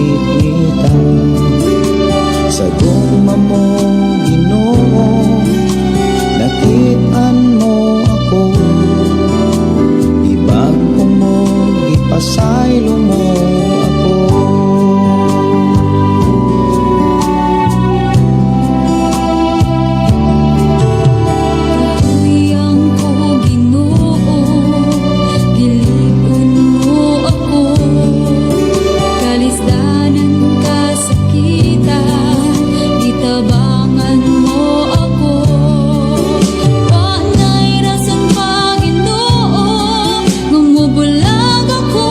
Pangitngita sa gugma mo, Ginoo, nakit-an mo ako. Gibag-o mo, gipasaylo mo ako. Kahuyang ko, Ginoo, gilipon mo ako. Kalisdanan kasakitan, gitabangan mo ako. Wa nay rason pa, Ginoo, nga mobulag ako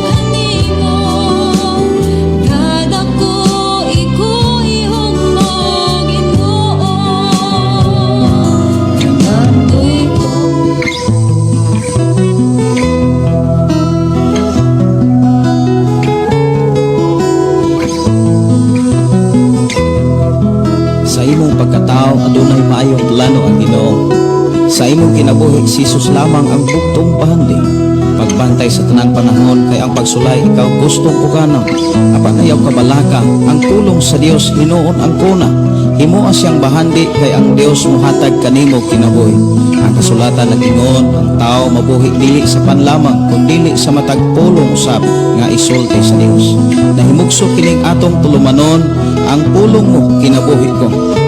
kanimo. Kadako ikuihong mo, Ginoo. Kanandoy ko. Sa imong pagkatao adunay maayong plano ang Ginoo. Sa imong kinabuhi, si Jesus lamang ang bugtong bahandi. Pagbantay sa tanang panahon kay ang pagsulay ikaw gustong uganon. Apan ayaw kabalaka, ang pulong sa Dios hinuon ang kuna. Himoa siyang bahandi kay ang Dios mohatag kanimo kinabuhi. Ang kasulatan nag-ingon, ang tao mabuhi dili sa pan lamang kun dili sa matag pulong usab nga isulti sa Dios. Nahimugso kining atong tulumanon, ang pulong mo kinabuhi ko.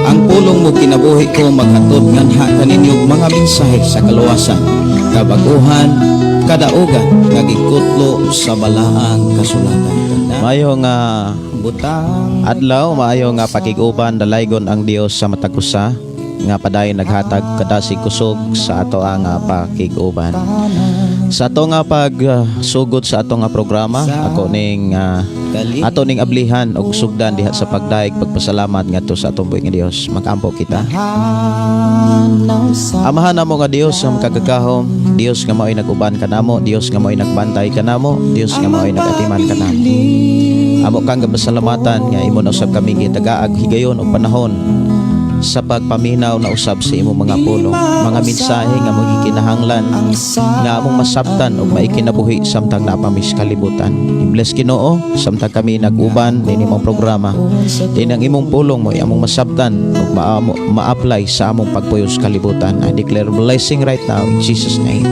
Ang pulong mo kinabuhi ko maghatod nganha kaninyo mga mensahe sa kaluwasan, kabaguhan, kadaugan nga gikutlo sa balaang kasulatan. Maayo nga Butang adlaw, maayo nga pakig-uban, dalaygon ang Dios sa matag usa nga padayon naghatag kadasig kusog sa ato ang pakig-uban. Sa ato nga pagsugod sa ato nga programa, ako ning ato ning ablihan og sugdan diha sa pagdaig pagpasalamat ngadto sa atong buhi nga Dios. Magampo kita. Amahan namo nga Dios ang makagagahom, Dios nga mao'y nag-uban kanamo, Dios nga mao'y nagbantay kanamo, Dios nga mao'y nagatiman kanamo. Amo kang gapasalamatan nga imo na usab kami gitagaag higayon og panahon sa pagpaminaw na usab sa imong mga pulong, mga mensahe nga magikinahanglan nga among masabtan ug maikinabuhi samtang naa pa mi sa kalibutan. I-bless, Ginoo, samtang kami nag-uban dinhi imong programa. Din ang imong pulong mo among masabtan ug ma-apply sa among pagpuyo sa kalibutan. I declare blessing right now in Jesus' name.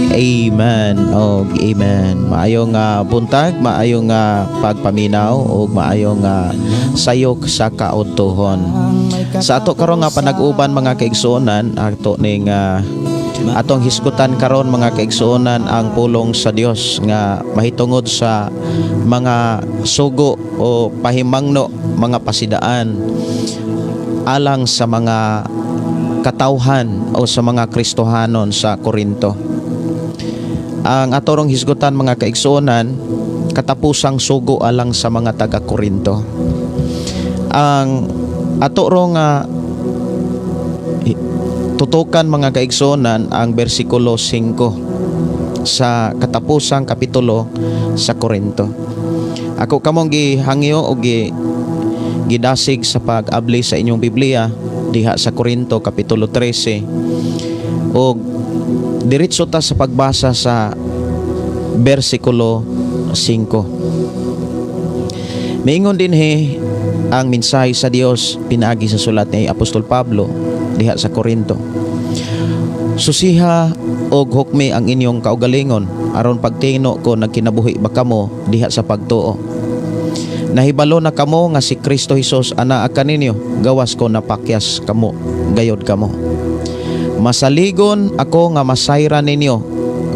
Amen og amen. Maayong buntag, maayong pagpaminaw og maayong sayok sa kaudtohon. Sa ato karon nga panag-uban, mga kaigsuonan, ato ning atong hisgutan karon, mga kaigsuonan, ang pulong sa Dios nga mahitungod sa mga sugo o pahimangno, mga pasidaan alang sa mga katawhan o sa mga Kristohanon sa Korinto. Ang atorong hisgutan, mga kaigsuonan, katapusang sugo alang sa mga taga Korinto. Ang ato rong tutukan, mga kaigsuonan, ang bersikulo 5 sa katapusang kapitulo sa Korinto. Ako kamong gihangyo o gidasig sa pag-abli sa inyong Biblia diha sa Korinto kapitulo 13 og diretso ta sa pagbasa sa bersikulo 5. Miingon dinhi ang mensahe sa Dios pinaagi sa sulat ni Apostol Pablo diha sa Korinto. Susiha og hukmi ang inyong kaugalingon aron pagtingno ko nagkinabuhi ba kamo diha sa pagtuo. Nahibalo na kamo nga si Kristo Hesus anaa kaninyo, gawas ko napakyas kamo, gayod kamo. Masaligon ako nga masayran ninyo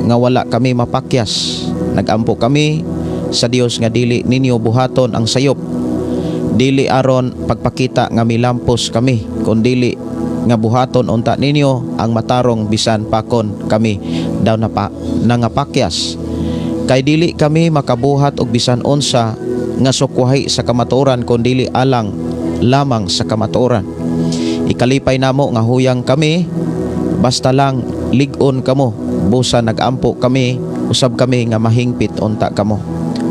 nga wala kami mapakyas. Nagampo kami sa Dios nga dili ninyo buhaton ang sayop. Dili aron pagpakita nga milampos kami, kundili nga buhaton unta ninyo ang matarong bisan pa kon kami daw napa, nangapakyas. Kay dili kami makabuhat og bisan unsa nga sukwahi sa kamatuoran kun dili alang lamang sa kamatuoran. Ikalipay namo nga huyang kami basta lang lig-on kamo, busa nagampo kami usab kami nga mahingpit unta kamo.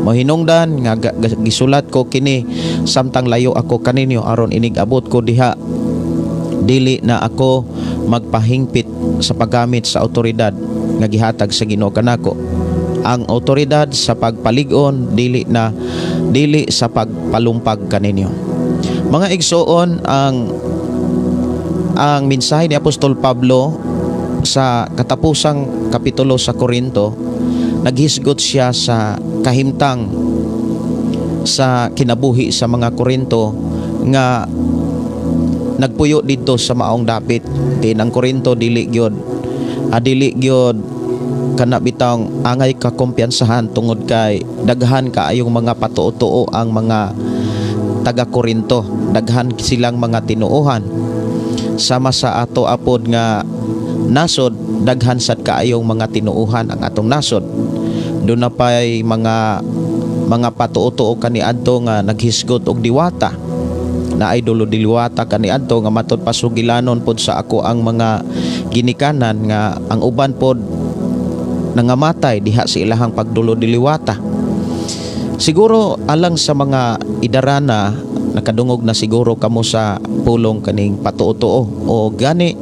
Mahinungdan nga gisulat ko kini samtang layo ako kaninyo aron inig abot ko diha dili na ako magpahingpit sa paggamit sa otoridad nga gihatag sa Ginoo kanako. Ang otoridad sa pagpalig-on dili na dili sa pagpalumpag kaninyo. Mga igsoon, ang mensahe ni Apostol Pablo sa katapusang kapitulo sa Korinto, naghisgot siya sa kahimtang sa kinabuhi sa mga Korinto nga nagpuyo didto sa maong dapit. Din ang Korinto dili gyud kana bitang angay kakumpiyansahan tungod kay daghan kaayong mga patuo-tuo ang mga taga Korinto. Daghan silang mga tinuohan, sama sa ato apod nga nasod. Daghan sad kaayong mga tinuohan ang atong nasod. Duna pay mga patuo-tuo kaniadto nga naghisgot og diwata na ay dulo diliwata kaniadto nga matud pasugilanon pod sa ako ang mga ginikanan nga ang uban pod nangamatay diha sa ilahang pagdulo diliwata. Siguro alang sa mga idarana, nakadungog na siguro kamo sa pulong kaning patuo-tuo, o gani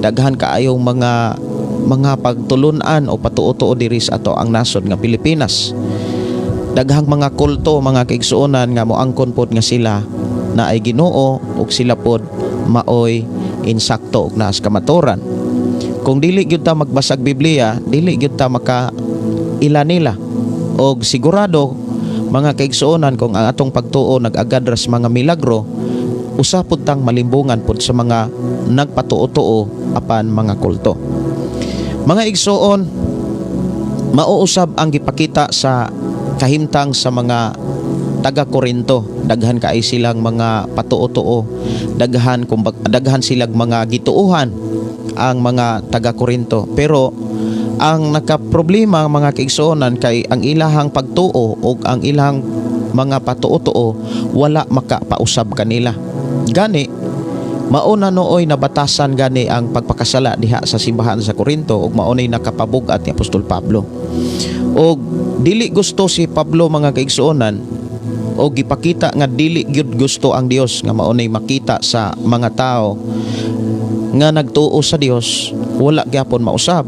daghan kaayong mga pagtulunan o patuo-tuo diri sa ato ang nasod nga Pilipinas. Daghang mga kulto, mga kaigsuonan, nga moangkon pod nga sila na ay Ginoo ug sila pod maoy insakto ug naas kamaturan. Kung dili gyud ta magbasag Biblia, dili gyud ta maka ila nila. Og sigurado, mga kaigsuonan, kung ang atong pagtuo nag-agad ra sa mga milagro, usa pud tang malimbungan pud sa mga nagpatuo-tuo apan mga kulto. Mga igsuon, mauusab ang gipakita sa kahimtang sa mga taga Korinto. Daghan kay silang mga patuo-tuo, daghan kumbag, daghan silang mga gituohan ang mga taga Korinto, pero ang nakaproblema, mga kaigsuonan, kay ang ilahang pagtuo o ang ilahang mga patuo-tuo wala makapausab kanila. Gani mauna nooy nabatasan gani ang pagpakasala diha sa simbahan sa Korinto ug maunay nakapabug-at ni Apostol Pablo. Og dili gusto si Pablo, mga kaigsuonan, o gipakita nga dili gyud gusto ang Dios nga maunay makita sa mga tao nga nagtuo sa Dios wala gyapon mausab.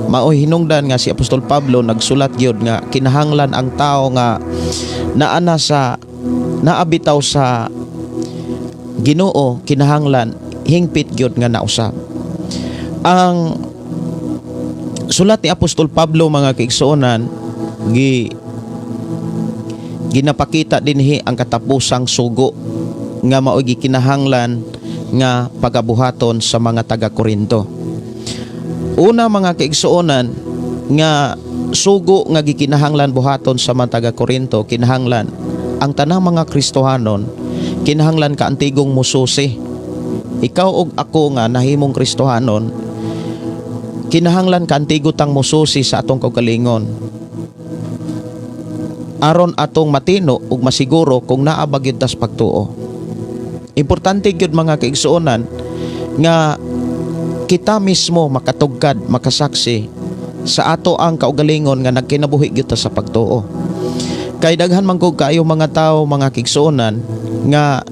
Maoy hinungdan nga si Apostol Pablo nagsulat gyud nga kinahanglan ang tao nga naana sa naabitaw sa Ginoo, kinahanglan hingpit gyud nga nausab. Ang sulat ni Apostol Pablo, mga kaigsuonan, ginapakita dinhi ang katapusang sugo nga maoy gikinahanglan nga pagabuhaton sa mga taga Korinto. Una, mga kaigsuonan, nga sugo nga gikinahanglan buhaton sa mga taga Korinto, kinahanglan ang tanang mga Kristohanon kinahanglan kaantigong mususi. Ikaw ug ako nga nahimong Kristohanon, kinahanglan kaantigo tang mususi sa atong kaugalingon aron atong matino ug masiguro kung naa ba gyud tas pagtuo. Importante gyud, mga kaigsuonan, nga kita mismo makatugkad, makasaksi sa ato ang kaugalingon nga nagkinabuhi gyud ta sa pagtuo. Kay daghan man gud kaayo mga tao, mga kaigsuonan, nga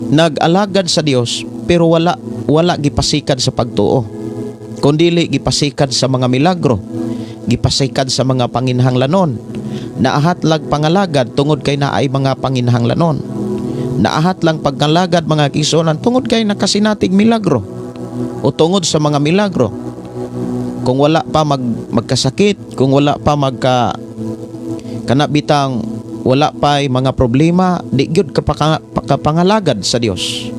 nag-alagad sa Dios pero wala wala gipasikad sa pagtuo. Kundili gipasikad sa mga milagro, gipasikad sa mga panginhanglanon. Naahat lag pangalagad tungod kay naay mga panginhanglanon. Naahat lang pagkalagad, mga kaigsuonan, tungod kay nakasinatig milagro o tungod sa mga milagro. Kung wala pa magkasakit, kung wala pa magka kana bitang wala pa mga problema, di gyud kapangalagad sa Dios.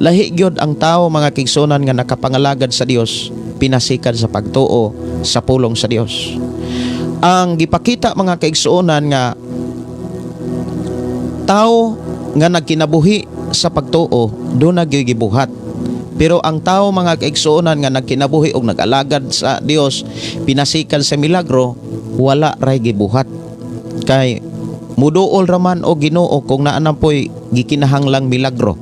Lahi gyud ang tao, mga kaigsuonan, nga nakapangalagad sa Dios pinasikad sa pagtuo sa pulong sa Dios. Ang gipakita, mga kaigsuonan, nga tao nga nagkinabuhi sa pagtuo duna gyud gibuhat. Pero ang tao, mga kaigsuonan, nga nagkinabuhi og nag-alagad sa Dios pinasikad sa milagro, wala ray gibuhat. Kay muduol raman og Ginoo kung naa poy gikinahanglang milagro.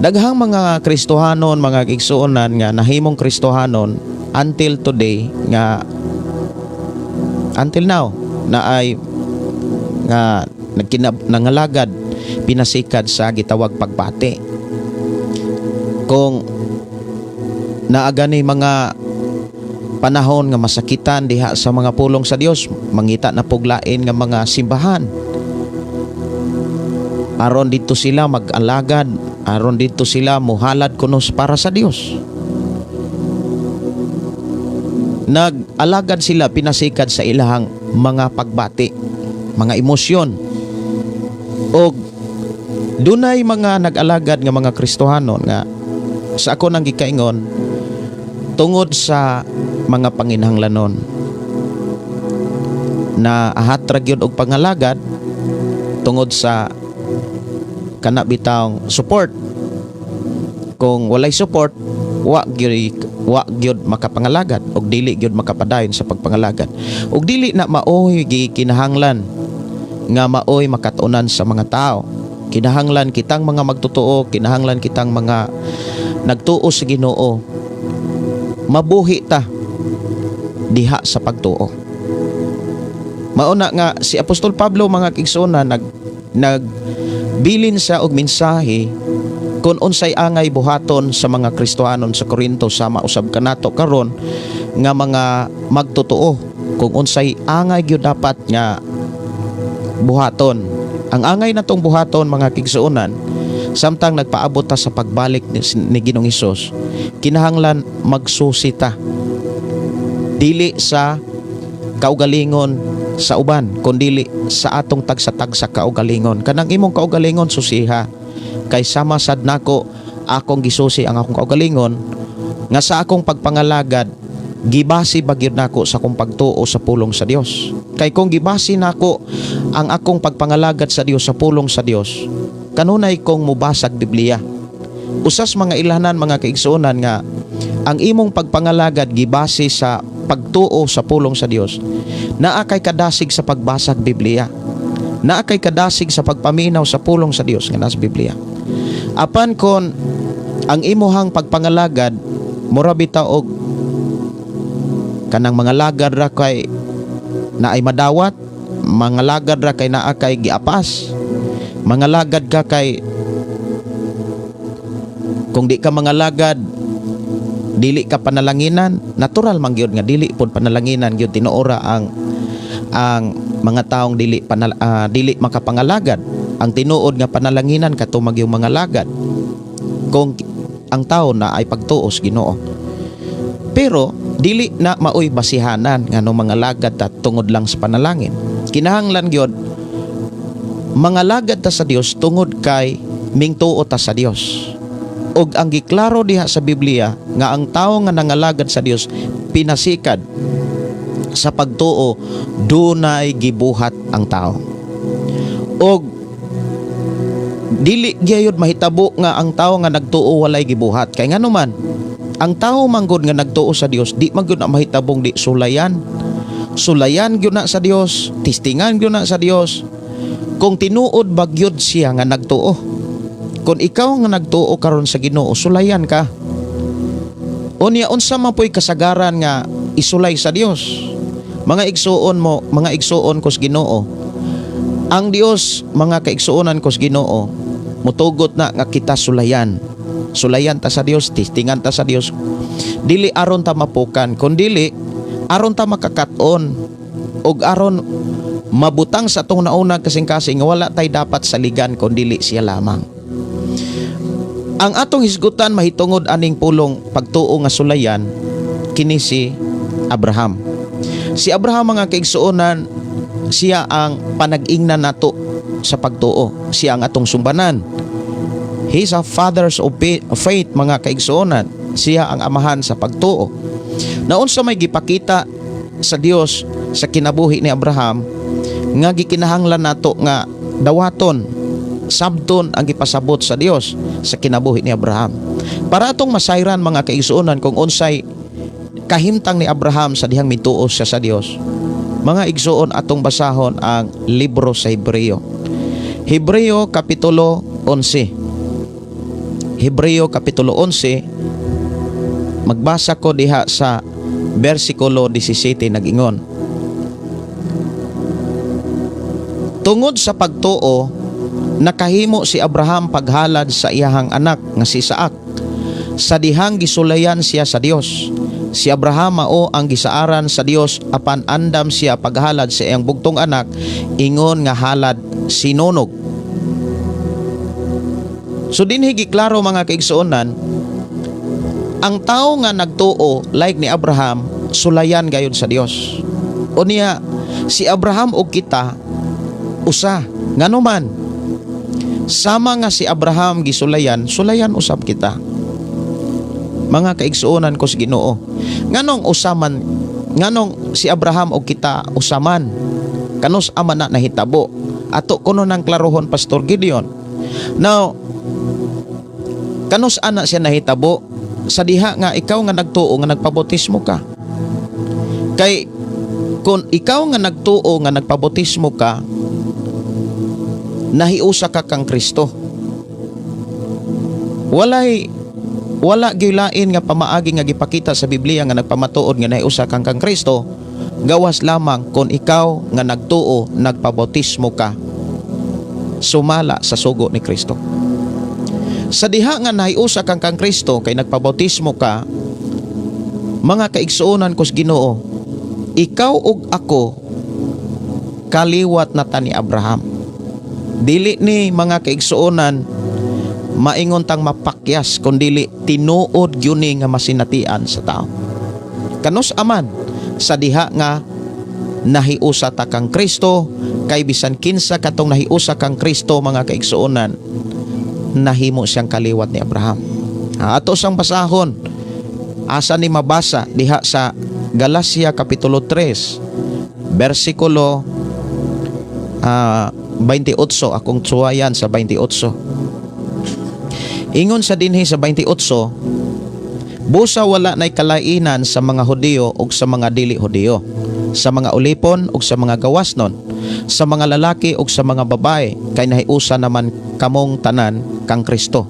Daghang mga Kristohanon, mga kaigsuonan, nga nahimong Kristohanon until today, nga until now na ay nga nangalagad pinasikad sa gitawag pagbati. Kung naa gani mga Panahon nga masakitan diha sa mga pulong sa Dios, mangita na puglain nga mga simbahan aron didto sila mag-alagad, aron didto sila muhalad kuno para sa Dios. Nag-alagad sila pinasikad sa ilahang mga pagbati, mga emosyon. Og dunay mga nag-alagad nga mga Kristohanon nga sa ako nang gikaingon tungod sa mga panginhanglanon na ahat ra gyud og pangalagad tungod sa kana bitawng support. Kung walay support, wa gyud makapangalagad og dili gyud makapadayon sa pagpangalagad. Og dili na maoy gikinahanglan nga maoy makatunan sa mga tao. Kinahanglan kitang mga magtotoo, kinahanglan kitang mga nagtuo sa Ginoo, mabuhi ta diha sa pagtuo. Mauna nga si Apostol Pablo, mga kaigsuonan, nag nagbilin siya og mensahe kung unsay angay buhaton sa mga Kristohanon sa Korinto, sama usab kanato karon nga mga magtotoo, kung unsay angay gyud dapat nga buhaton. Ang angay natong buhaton, mga kaigsuonan, samtang nagpaabot ta sa pagbalik ni Ginoong Hesus, kinahanglan magsusi ta dili sa kaugalingon sa uban kundili sa atong tagsa-tagsa kaugalingon. Kanang imong kaugalingon, susiha, kay sama sad nako, akong gisusi ang akong kaugalingon nga sa akong pagpangalagad, gibasi ba gyud nako sa akong pagtuo sa pulong sa Dios. Kay kung gibasi nako ang akong pagpangalagad sa Dios sa pulong sa Dios, kanunay kong mubasag Biblia. Usas mga ilhanan, mga kaigsuonan, nga ang imong pagpangalagad gibase sa pagtuo sa pulong sa Dios, naa kay kadasig sa pagbasag Biblia, naa kay kadasig sa pagpaminaw sa pulong sa Dios nga nasa Biblia. Apan kon ang imuhang pagpangalagad mura bitaw og kanang mga lagad ra kay naay madawat, mga lagad ra kay naa kay giapas, mga lagad ka kay kung di ka mga lagad dili ka panalanginan, natural man gyud nga dili pud panalanginan gyud tinuora ang mga taong dili makapangalagad. Ang tinuod nga panalanginan kato magyung mga lagad kung ang tao na ay pagtuos Ginoo. Pero dili na maoy basihanan ngano mga lagad ta tungod lang sa panalangin. Kinahanglan gyud mga lagad ta sa Dios tungod kay mingtuo ta sa Dios. Og ang giklaro diha sa Biblia nga ang tao nga nangalagad sa Dios pinasikad sa pagtuo, dunay gibuhat ang tao. Og dili gyud mahitabo nga ang tao nga nagtuo walay gibuhat, kay ngano man ang tao manggod nga nagtuo sa Dios, di man gyud na mahitabong di sulayan. Sulayan gyud na sa Dios, tistingan gyud na sa Dios kung tinuod ba gyud siya nga nagtuo. Kung ikaw nga nagtuo karon sa Ginoo, sulayan ka. Unya, unsa man po'y kasagaran nga isulay sa Dios? Mga igsuon mo, mga igsuon ko sa Ginoo, ang Dios, mga kaigsuonan ko sa Ginoo, mutugot na nga kita sulayan. Sulayan ta sa Dios, tistingan ta sa Dios, dili aron ta mapukan, kundili aron ta makakaton ug aron mabutang sa atong naunang kasing-kasing nga wala tay dapat saligan kundili siya lamang. Ang atong hisgutan mahitungod aning pulong pagtuo nga sulayan, kini si Abraham. Si Abraham, mga kaigsuonan, siya ang panag-ingnan nato sa pagtuo. Siya ang atong sumbanan. He's a fathers of faith, mga kaigsuonan. Siya ang amahan sa pagtuo. Naunsa may gipakita sa Dios sa kinabuhi ni Abraham nga gikinahanglan nato nga dawaton, sabton ang gipasabot sa Dios sa kinabuhi ni Abraham? Para atong masayran, mga kaigsuonan, kung unsay kahimtang ni Abraham sa dihang mituo siya sa Dios, mga igsuon, atong basahon ang libro sa Hebreo. Hebreo kapitulo 11. Hebreo kapitulo 11, magbasa ko diha sa bersikulo 17, nag-ingon: "Tungod sa pagtuo, nakahimo si Abraham paghalad sa iyahang anak nga si Isaac sa dihang gisulayan siya sa Dios. Si Abraham mao ang gisaaran sa Dios apan andam siya paghalad sa iyang bugtong anak ingon nga halad sinunog. So dinhi giklaro, mga kaigsuonan, ang tao nga nagtuo like ni Abraham, sulayan gayud sa Dios. Unya si Abraham og kita usa. Ngano man, sama nga si Abraham gisulayan, sulayan usab kita, mga kaigsuonan ko sa Ginoo. Nganong usaman, nganong si Abraham og kita usaman? Kanus ama na nahitabo? Ato kuno ng klarohon, Pastor Gideon. Now, kanus ana siya nahitabo? Sa diha nga ikaw nga nagtuo nga nagpabautismo ka. Kay kung ikaw nga nagtuo nga nagpabautismo ka, nahiusa ka kang Kristo. Wala gyud lain nga pamaagi nga gipakita sa Biblia nga nagpamatuod nga nahiusa kang kang Kristo gawas lamang kung ikaw nga nagtuo nagpabautismo ka sumala sa sugo ni Kristo. Sa diha nga nahiusa kang kang Kristo kay nagpabautismo ka, mga kaigsuonan ko sa Ginoo, ikaw ug ako kaliwat na ta ni Abraham. Dili ni, mga kaigsuonan, maingon tang mapakyas kun dili tinuod gyud ni nga masinatian sa tao. Kanus aman? Sa diha nga nahiusa ta kang Kristo, kay bisan kinsa katong nahiusa kang Kristo, mga kaigsuonan, nahimo siyang kaliwat ni Abraham. Ato sang basahon, asa ni mabasa? Diha sa Galacia kapitulo 3 bersikulo 28. Akong tsuwayan sa 28. Ingon sa dinhi sa 28, "Busa wala nay kalainan sa mga Hudiyo ug sa mga dili Hudiyo, sa mga ulipon ug sa mga gawasnon, sa mga lalaki ug sa mga babae, kay nahiusa naman kamong tanan kang Kristo.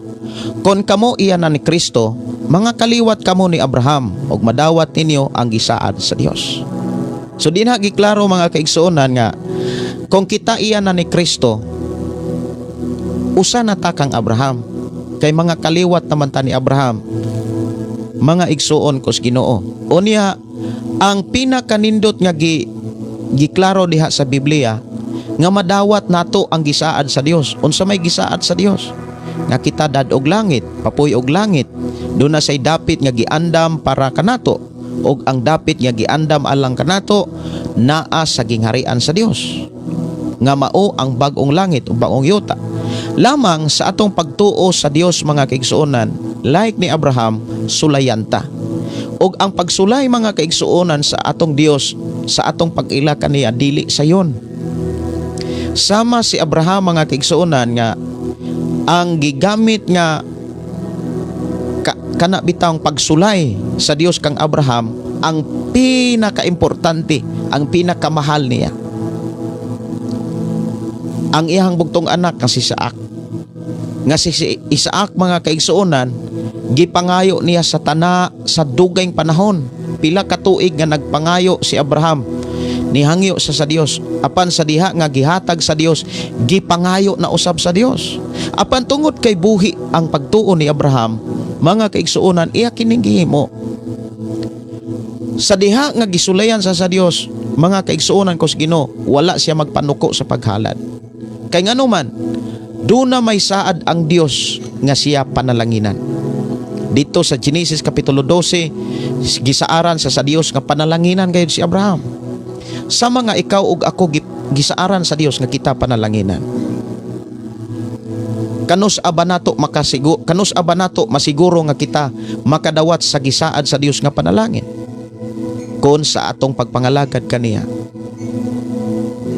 Kon kamo iya na ni Kristo, mga kaliwat kamo ni Abraham ug madawat ninyo ang gisaad sa Dios." So dinha giklaro, mga kaigsuonan, nga kung kita iya na ni Kristo, usa na ta kang Abraham kay mga kaliwat naman ta ni Abraham, mga igsuon ko sa Ginoo. Unya ang pinakanindot nga giklaro diha sa Biblia nga madawat nato ang gisaad sa Dios. Unsa may gisaad sa Dios? Nga kita dad og langit, papuy og langit. Doon na say dapit nga giandam para kanato, ug ang dapit nga giandam alang kanato naa sa gingharian sa Dios nga mao ang bag-ong langit ug bag-ong yuta. Lamang sa atong pagtuo sa Dios, mga kaigsuonan, like ni Abraham, sulayan ta. Ug ang pagsulay, mga kaigsuonan, sa atong Dios, sa atong pag-ila kaniya, dili sayon. Sama si Abraham, mga kaigsuonan, nga ang gigamit nga kana bitawng pagsulay sa Dios kang Abraham, ang pinakaimportante, ang pinakamahal niya, ang iyang bugtong anak nga si Isaac. Nga si Isaac, mga kaigsuonan, gipangayo niya sa tana sa dugayng panahon. Pila ka tuig nga nagpangayo si Abraham. Nihangyo sa Dios. Apan sa diha nga gihatag sa Dios, gipangayo na usab sa Dios. Apan tungod kay buhi ang pagtuo ni Abraham, mga kaigsuonan, iya kining gihimo. Sa diha nga gisulayan sa Dios, mga kaigsuonan ko sa Ginoo, wala siya magpanuko sa paghalad. Kay ngano man, duna may saad ang Dios nga siya panalanginan. Dito sa Genesis kapitulo 12, gisaaran sa Dios nga panalanginan gayud si Abraham. Sa mga ikaw ug ako gisaaran sa Dios nga kita panalanginan. Kanus aba nato masiguro nga kita makadawat sa gisaad sa Dios nga panalangin? Kon sa atong pagpangalagad kaniya,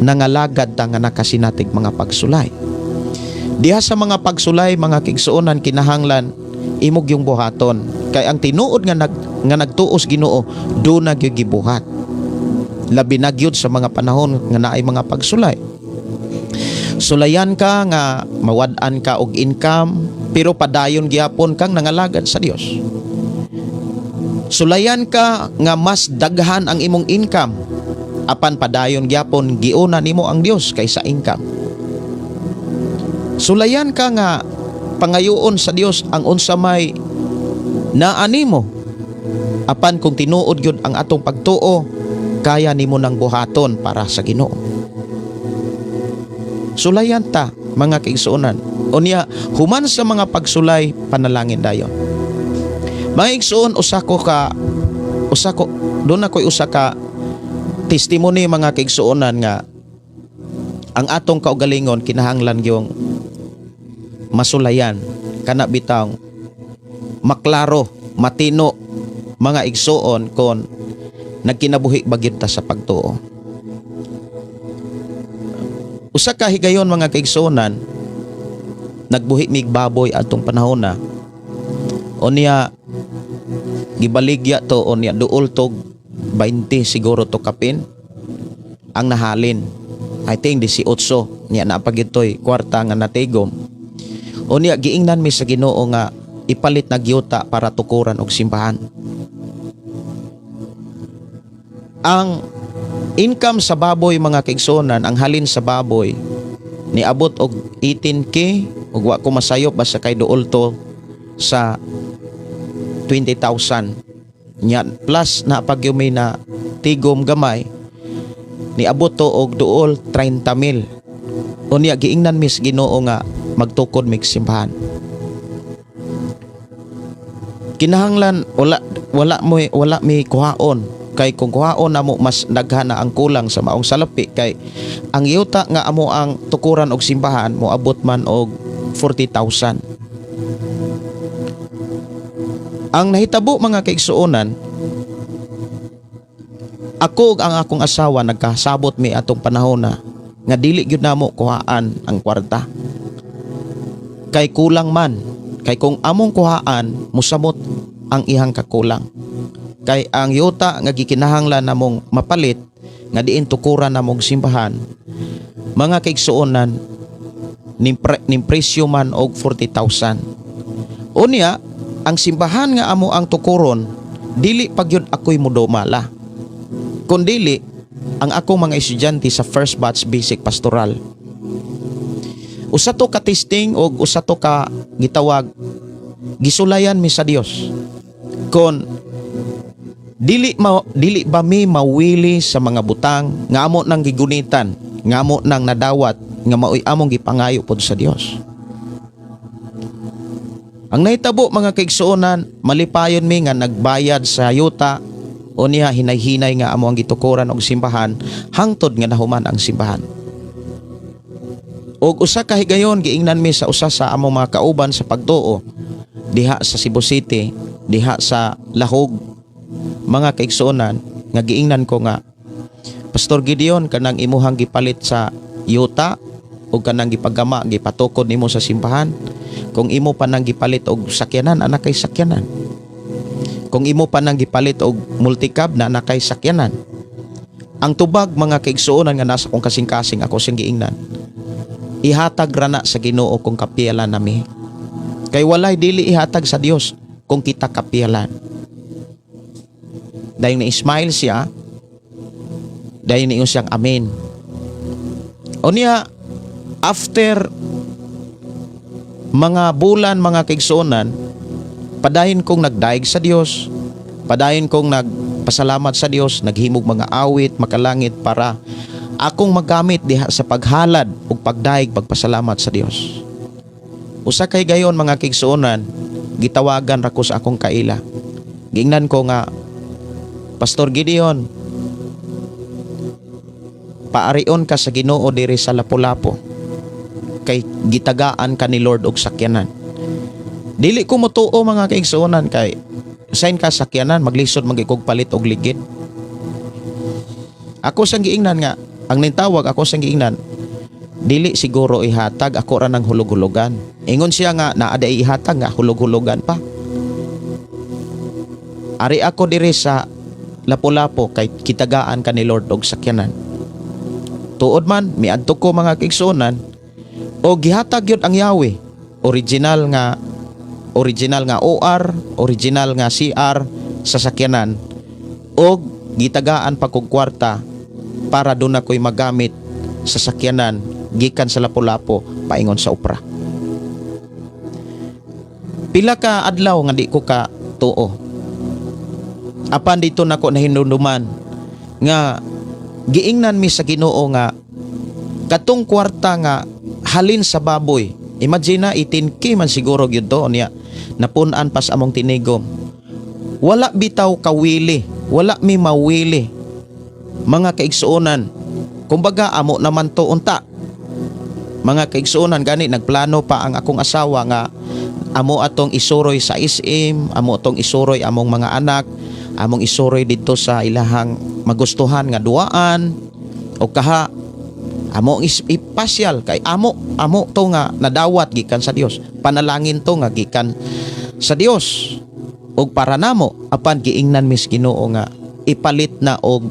nangalagad ta nga nakasinatig mga pagsulay. Diha sa mga pagsulay, mga kaigsuonan, kinahanglan imog yung buhaton kay ang tinuod nga nagtuos Ginoo do na gyud gibuhat. Labi na gyud sa mga panahon nga naay mga pagsulay. Sulayan ka nga mawad-an ka og income pero padayon gyapon kang nangalagad sa Dios. Sulayan ka nga mas daghan ang imong income apan padayon gyapon giuna nimo ang Dios kaysa income. Sulayan ka nga pangayoon sa Dios ang unsa may naa nimo. Apan kung tinuod gyud ang atong pagtuo, kaya nimo nang buhaton para sa Ginoo. Sulayan ta, mga kaigsuonan. Unya, human sa mga pagsulay, panalangin dayon. Mga igsuon, usa ko doon ako'y usa ka testimony, mga kaigsuonan, nga ang atong kaugalingon kinahanglan gyung masulayan, kana bitang maklaro, matino, mga igsuon, kon nagkinabuhi ba gyud ta sa pagtuo. Usa ka higayon, mga kaigsuonan, nagbuhi mig baboy atong panahon na. Unya gibaligya to, unya duol tog 20 siguro to kapin ang nahalin. I think 18 niya na pagitoy kwarta nga natigom. Unya giingnan mi sa Ginoo nga ipalit na gyuta para tukuran og simbahan. Ang income sa baboy, mga kaigsuonan, ang halin sa baboy niabot og 18K ug wa ko masayop, basta kay duol to sa 20,000 nya, plus na pagyumi na tigom gamay, niabot to og duol 30 mil. Unya giingnan mi sa Ginoo nga magtukod mig simbahan. Kinahanglan wala wala mo wala mi kuhaon, kay kung kuhaon namo, mas daghan na ang kulang sa maong salapi, kay ang yuta nga amo ang tukuran og simbahan moabot man og 40,000. Ang nahitabo, mga kaigsuonan, ako ug ang akong asawa nagkasabot mi atong panahon na nga dili gyud namo kuhaan ang kwarta. Kay kulang man, kay kung among kuhaan, musamot ang ihang kakulang. Kay ang yuta nga gikinahanglan namong mapalit nga diin tukuran namong simbahan, mga kaigsuonan, nim presyo man og 40,000. Unya, ang simbahan nga amo ang tukuron, dili pagyud ako'y mudumala. Kun dili, ang akong mga estudyante sa first batch basic pastoral. Usa to ka testing og usa to ka gitawag gisulayan mi sa Dios. Kon dili ba mi mawili sa mga butang nga amo nang gigunitan, nga amo nang nadawat, nga maoy among gipangayo pod sa Dios. Ang nahitabo, mga kaigsuonan, malipayon mi nga nagbayad sa yuta. Unya hinay-hinay nga amo ang gitukuran og simbahan hangtod nga nahuman ang simbahan. Og usa ka higayon, giingnan mi sa usa sa among mga kauban sa pagtuo diha sa Cebu City, diha sa Lahog, mga kaigsuonan, nga giingnan ko nga, "Pastor Gideon, kanang imuhang gipalit sa yuta o kanang gipagama gipatukod nimo sa simbahan, kung imo pa nang gipalit og sakyanan, ana kay sakyanan. Kung imo pa nang gipalit og multicab na, ana kay sakyanan." Ang tubag, mga kaigsuonan, nga nasa kong kasing-kasing, ako siyang giingnan, "Ihatag ra na sa Ginoo kung kapiyalan nami. Kay walay dili ihatag sa Dios kung kita kapiyalan." Dahil ni-smile siya, dahil niingon siyang amen. Unya, after mga bulan, mga kaigsuonan, padayon kong nagdaig sa Dios, padayon kong nagpasalamat sa Dios, naghimog mga awit, makalangit para akong magamit diha sa paghalad ug pagdaig pagpasalamat sa Dios. Usa kay gayon, mga kaigsuonan, gitawagan ra ko sa akong kaila. Giingnan ko nga, "Pastor Gideon, paarion ka sa Ginoo diri sa Lapu-Lapu kay gitagaan ka ni Lord og sakyanan." Dili ko motuo, mga kaigsuonan, kay sain ka sakyanan, maglisod man kog palit og ligid. Ako sang giingnan nga ang nintawag, ako sang giingnan, "Dili siguro ihatag, ako ra nang hulog-hulugan." Ingon siya nga naa day ihatag nga hulog-hulugan pa. "Ari ako diri sa Lapu-Lapu kay kitagaan ka ni Lord og sakyanan." Tuod man, miadto ko, mga kaigsuonan, o gihatag gyud ang Yahweh. Original nga OR, original nga CR sa sakyanan og gitagaan pa kog kwarta para doon ako'y magamit sa sakyanan gikan sa Lapu-Lapu paingon sa Opra. Pila ka adlaw nga di ko ka tuo. Apan dito nako nahinumduman nga giingnan mi sa Ginoo nga katong kwarta nga halin sa baboy. Imagine na 18K man siguro gyud to niya napun-an pas among tinigom. Wala bitaw kawili, wala mi mawili. Mga kaigsuonan, kumbaga amo naman to unta. Mga kaigsuonan, gani nagplano pa ang akong asawa nga amo atong isuroy sa SM, amo atong isuroy among mga anak, among isuroy didto sa ilahang magustuhan nga duaan o kaha amo ipasyal kay amo amo to nga nadawat gikan sa Dios. Panalangin to nga gikan sa Dios og para namo, apan giingnan mis Ginoo nga ipalit na og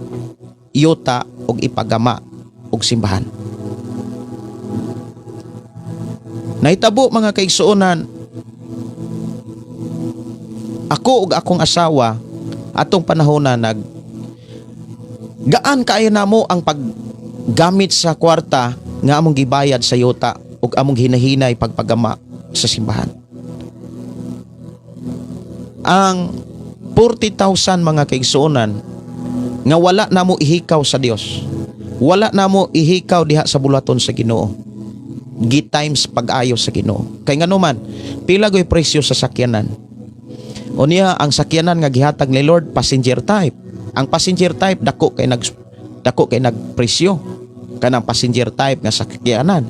yuta og ipagama og simbahan. Nahitabo, mga kaigsuonan, ako ug akong asawa atong panahon na nag gaan kaayo namo ang paggamit sa kwarta nga among gibayad sa yuta ug among hinahinay pagpagama sa simbahan. Ang 40,000, mga kaigsuonan, nga wala namo ihikaw sa Dios. Wala namo ihikaw diha sa buluhaton sa Ginoo. Gi times pag-ayo sa Ginoo. Kay nganuman, pila goy presyo sa sakyanan? Unya ang sakyanan nga gihatag ni Lord, passenger type. Ang passenger type dako kay nagpresyo kanang passenger type nga sakyanan.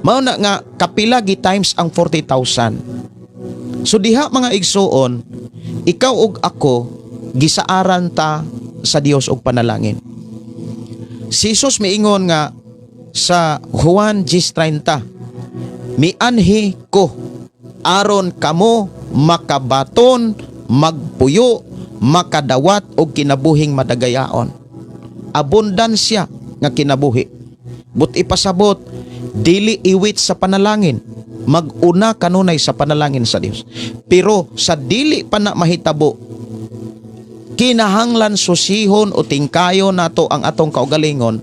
Mao na nga kapila gi times ang 40,000. So diha, mga igsuon, ikaw ug ako gisaaran ta sa Dios og panalangin. Si Jesus miingon nga sa Juan 10:30, "Mianhi ko aron kamo makabaton, magpuyo, makadawat og kinabuhing madagayaon." Abundansya nga kinabuhi. But ipasabot, dili iwit sa panalangin. Mag-una kanunay sa panalangin sa Dios. Pero sa dili pa na mahitabo, kinahanglan susihon o tingkayo nato ang atong kaugalingon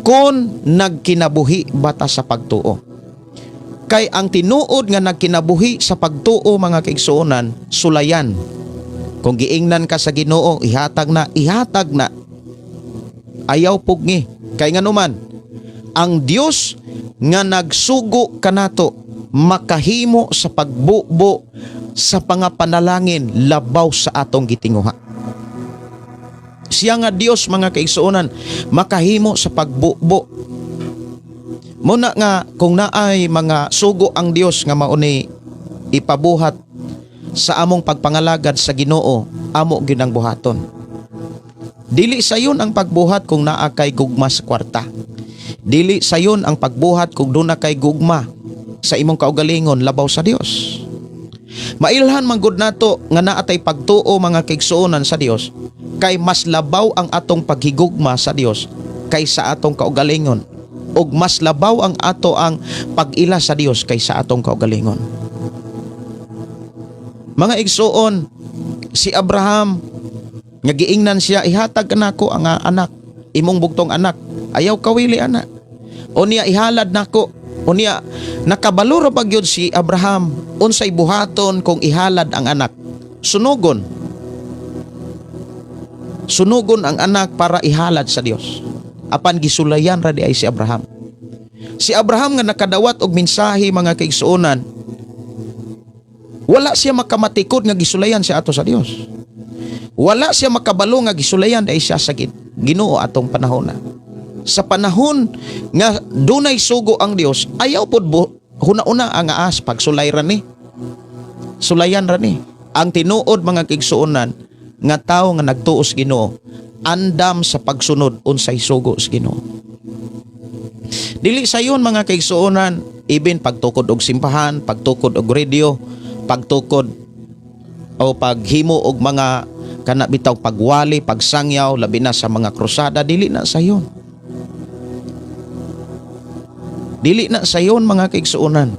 kung nagkinabuhi bata sa pagtuo. Kay ang tinuod nga nagkinabuhi sa pagtuo, mga kaigsuonan, sulayan. Kung giingnan ka sa Ginoo, ihatag na, ihatag na. Ayaw pugni. Kay nganuman, ang Dios nga nagsugo kanato makahimo sa pagbubo sa pangapanalangin labaw sa atong gitinguha. Siya nga Dios, mga kaigsuonan, makahimo sa pagbubo. Muna nga kung naay mga sugo ang Dios nga mauni ipabuhat sa among pagpangalagad sa Ginoo, amo gyud ang buhaton. Dili sayon ang pagbuhat kung naa kay gugma sa kwarta. Dili sayon ang pagbuhat kung duna kay gugma sa imong kaugalingon labaw sa Dios. Mailhan man gud nato nga naa tay pagtuo, mga kaigsuonan, sa Dios, kay mas labaw ang atong paghigugma sa Dios kaysa atong kaugalingon ug mas labaw ang ato ang pag-ila sa Dios kaysa atong kaugalingon. Mga igsuon, si Abraham nga giingnan siya, "Ihatag nako ang anak, imong bugtong anak." Ayaw kawili ana. Unya ihalad nako. Unya nakabalo ra ba gyud si Abraham unsay buhaton kung ihalad ang anak? Sunugon. Sunugon ang anak para ihalad sa Dios. Apan gisulayan ra di ay si Abraham. Si Abraham nga nakadawat og mensahe, mga kaigsuonan, wala siya makamatikod nga gisulayan siya ato sa Dios. Wala siya makabalo nga gisulayan ay siya sa Ginoo atong panahon na. Sa panahon nga dunay sugo ang Dios, ayaw pod huna-una ang aas pagsulay ra ni. Sulayan ra ni. Ang tinuod, mga kaigsuonan, nga tawo nga nagtuos Ginoo, andam sa pagsunod unsay sugo sa Ginoo. Dili sayon, mga kaigsuonan, even pagtukod og simbahan, pagtukod og radio, pagtukod o paghimo og mga kana bitaw pagwali, pagsangyaw, labi na sa mga krusada, dili na sayon. Dili na sayon, mga kaigsuonan.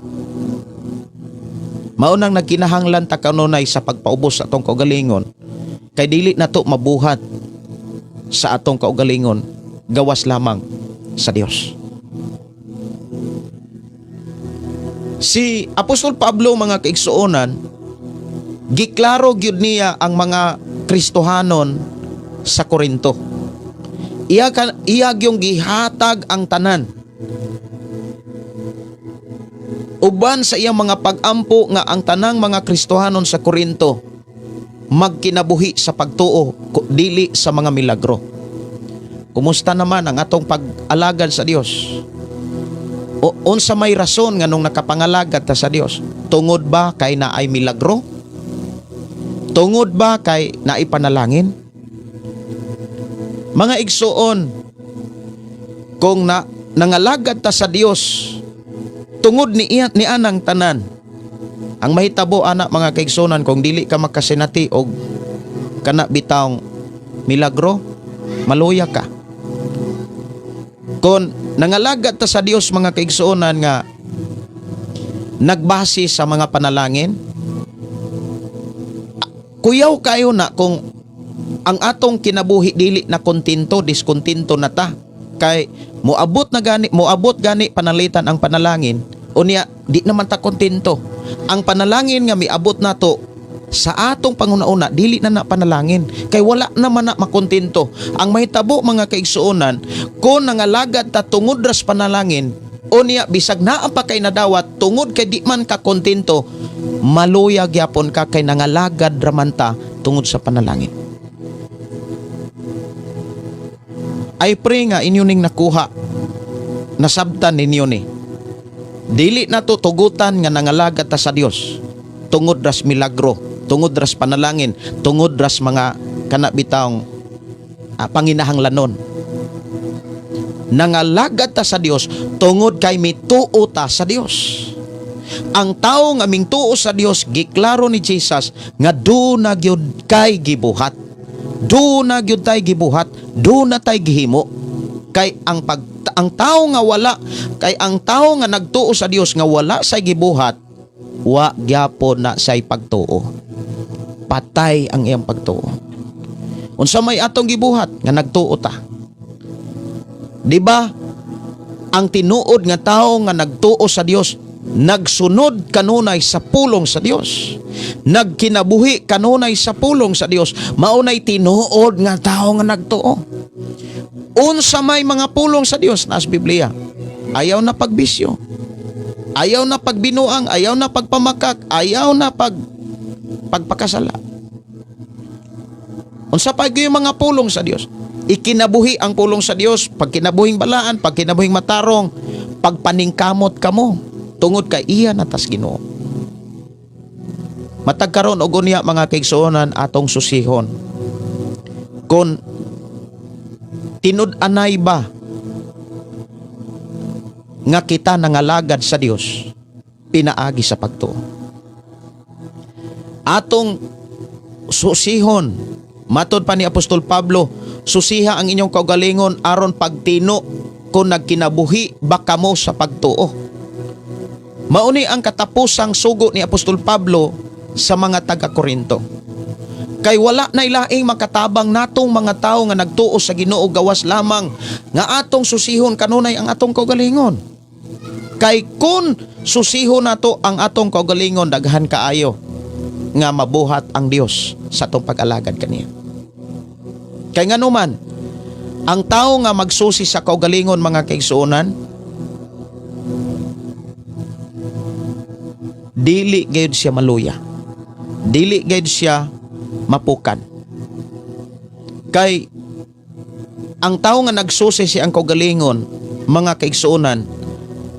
Mao nang nagkinahanglan ta kanunay sa pagpaubos sa atong kaugalingon kay dili na to mabuhat sa atong kaugalingon gawas lamang sa Dios. Si Apostol Pablo, mga kaigsuonan, giklaro gyud niya ang mga Kristohanon sa Korinto. Iya gyung gihatag ang tanan uban sa iyang mga pag-ampo nga ang tanang mga Kristohanon sa Korinto magkinabuhi sa pagtuo, dili sa mga milagro. Kumusta naman ang atong pag-alagad sa Dios? O unsa may rason nga nung nakapangalagad ta sa Dios? Tungod ba kay naay milagro? Tungod ba kay naay panalangin? Mga igsuon, kung na nangalagad ta sa Dios tungod ni iya, ni anang tanan, ang mahitabo ana, mga kaigsuonan, kung dili ka makasinati og kana bitawng milagro, maluya ka. Kung nangalagad ta sa Dios, mga kaigsuonan, nga nagbase sa mga panalangin, kuyaw kayo na kung ang atong kinabuhi dili na kontento, diskontento na ta kay moabot na gani, moabot gani panalitan ang panalangin, unya di naman ta kontento. Ang panalangin nga miabot nato sa atong panguna-una, dili na na panalangin kay wala naman na makontento. Ang mahitabo, mga kaigsuonan, kung nangalagad ta tungod ras panalangin, unya bisag naa pa kay nadawat, tungod kay di man ka kontento, maluya gyapon ka kay nangalagad raman ta tungod sa panalangin. I pray nga inyo ning nakuha, nasabtan ninyo ni. Dili na to tugutan nga nangalagad ta sa Dios tungod ras milagro, tungod ras panalangin, tungod ras mga kana bitawng panginahanglanon. Nangalagad ta sa Dios tungod kay mituo ta sa Dios. Ang tao nga mingtuo sa Dios, giklaro ni Jesus nga duna gyud kay gibuhat. Duna gyud tay gibuhat, duna tay gihimo. Kay ang tao nga wala, kay ang tao nga nagtuo sa Dios nga wala say gibuhat, wa gyapon na say pagtuo. Patay ang iyang pagtuo. Unsa may atong gibuhat nga nagtuo ta? Di ba? Ang tinuod nga tao nga nagtuo sa Dios, nagsunod kanunay sa pulong sa Dios. Nagkinabuhi kanunay sa pulong sa Dios. Maunay tinuod nga tao nga nagtuo. Unsa may mga pulong sa Dios nas Biblia? Ayaw na pagbisyo. Ayaw na pagbinuang, ayaw na pagpamakak, ayaw na pagpakasala. Unsa pa gyud yung mga pulong sa Dios? Ikinabuhi ang pulong sa Dios, pagkinabuhing balaan, pagkinabuhing matarong, pagpaningkamot kamo tungod kay iya natas Ginoo. Matag karon og unya, mga kaigsuonan, atong susihon kung tinud-anay ba nga kita nangalagad sa Dios pinaagi sa pagtuo. Atong susihon, matod pa ni Apostol Pablo, "Susiha ang inyong kaugalingon aron pagtino kung nagkinabuhi ba kamo sa pagtuo." Mauni ang katapusang sugo ni Apostol Pablo sa mga taga Korinto. Kay wala na ilaing makatabang natong mga tao nga nagtuo sa Ginoo gawas lamang nga atong susihon kanunay ang atong kaugalingon. Kay kun susihon nato ang atong kaugalingon, daghan kaayo nga mabuhat ang Dios sa atong pag-alagad kaniya. Kay nganuman, ang tao nga magsusi sa kaugalingon, mga kaigsuonan, dili gayud siya maluya. Dili gayud siya mapukan. Kay ang tao nga nagsusi si ang kaugalingon, mga kaigsuonan,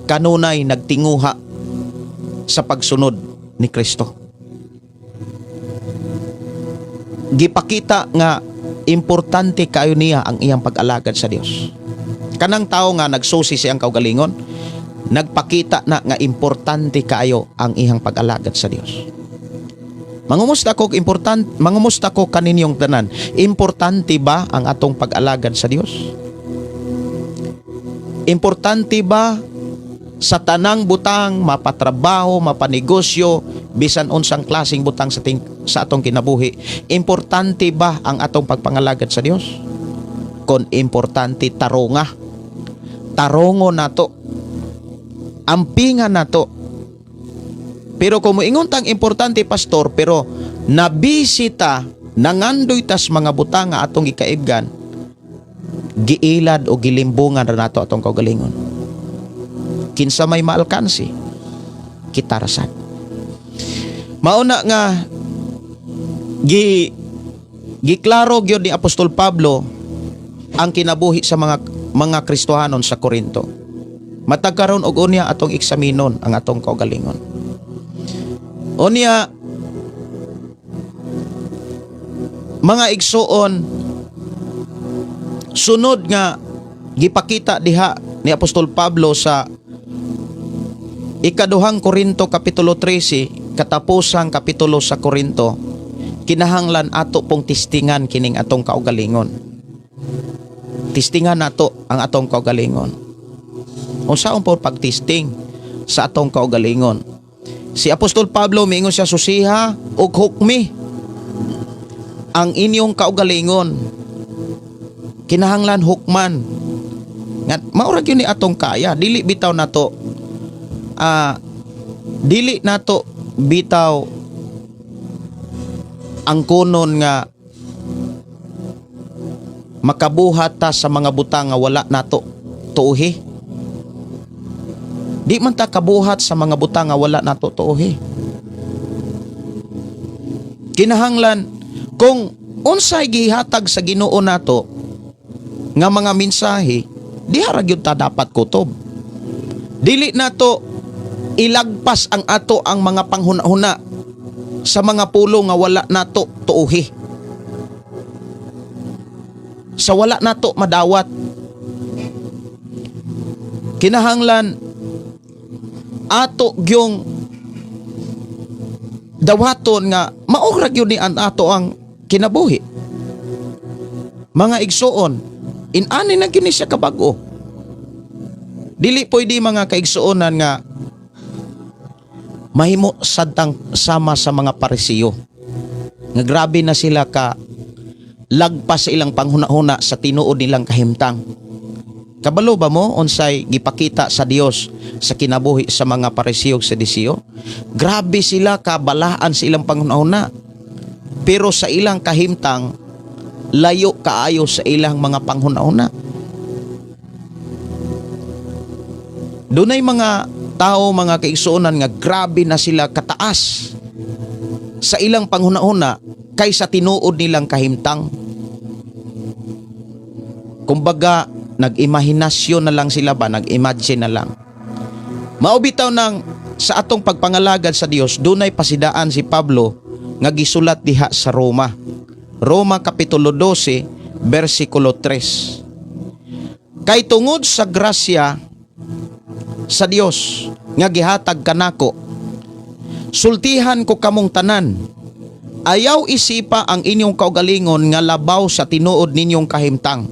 kanunay nagtinguha sa pagsunod ni Kristo. Gipakita nga importante kayo niya ang iyang pag-alagad sa Dios. Kanang tao nga nagsusi si ang kaugalingon, nagpakita na nga importante kaayo ang iyang pag-alagad sa Dios. Mangumusta ko kaninyong tanan. Importante ba ang atong pag-alagad sa Dios? Importante ba sa tanang butang, mapatrabaho, mapanegosyo, bisan unsang klaseng butang sa atong kinabuhi? Importante ba ang atong pagpangalagad sa Dios? Kon importante, taronga. Tarongo nato. Ampinga nato. Pero kung moingon tang importante, pastor, pero nabisita Nangandoy tas mga butang nga atong gikaibgan, giilad o gilimbungan ra nato atong kaugalingon. Kinsa may maalkansi, kita ra sad. Mauna nga giklaro gyud ni Apostol Pablo ang kinabuhi sa mga Kristohanon sa Korinto. Matag karon og unya, atong eksaminon ang atong kaugalingon. Unya, mga igsuon, sunod nga gipakita diha ni Apostol Pablo sa Ikaduhang Korinto kapitulo 13, katapusang kapitulo sa Korinto, kinahanglan ato pong testingan kining atong kaugalingon. Testingan nato ang atong kaugalingon. Unsaon po pagtesting sa atong kaugalingon? Si Apostol Pablo, miingon siya, "Susiha ug hukmi ang inyong kaugalingon." Kinahanglan hukman. Nga mao ra gyud ni atong kaya, dili bitaw nato dili nato bitaw ang kunon nga makabuhat ta sa mga butang nga wala nato tuuhi. Di man ta kabuhat sa mga butang nga wala nato tuuhi. Kinahanglan kung unsay gihatag sa Ginoo nato nga mga mensahe, diha ra gyud ta dapat kutob. Dili nato ilagpas ang ato ang mga panghuna-huna sa mga pulong nga wala nato tuuhi. Sa wala nato madawat. Kinahanglan ato gyung dawaton nga mao ra gyud ni ang ato ang kinabuhi. Mga igsuon, inani na gyud ni siya kabag-o. Dili pwede, mga kaigsuonan, nga mahimo sadtang sama sa mga Parisiyo. Nga grabe na sila ka lagpas sa ilang panghuna-huna sa tinuod nilang kahimtang. Kabalo ba mo unsay gipakita sa Dios sa kinabuhi sa mga Parisiyo ug Sadiseo? Grabe sila kabalaan sa ilang panghuna-huna. Pero sa ilang kahimtang, layo kaayo sa ilang mga panghuna-huna. Dunay mga tao, mga kaigsuonan, nga grabe na sila kataas sa ilang panghuna-huna kaysa tinuod nilang kahimtang. Kumbaga, nag-imahinasyon na lang sila ba, nag-imagine na lang. Mao bitaw nang sa atong pagpangalagad sa Dios, dunay pasidaan si Pablo nga gisulat diha sa Roma. Roma kapitulo 12, versikulo 3. "Kay tungod sa grasya sa Dios nga gihatag kanako, sultihan ko kamong tanan, ayaw isipa ang inyong kaugalingon nga labaw sa tinuod ninyong kahimtang.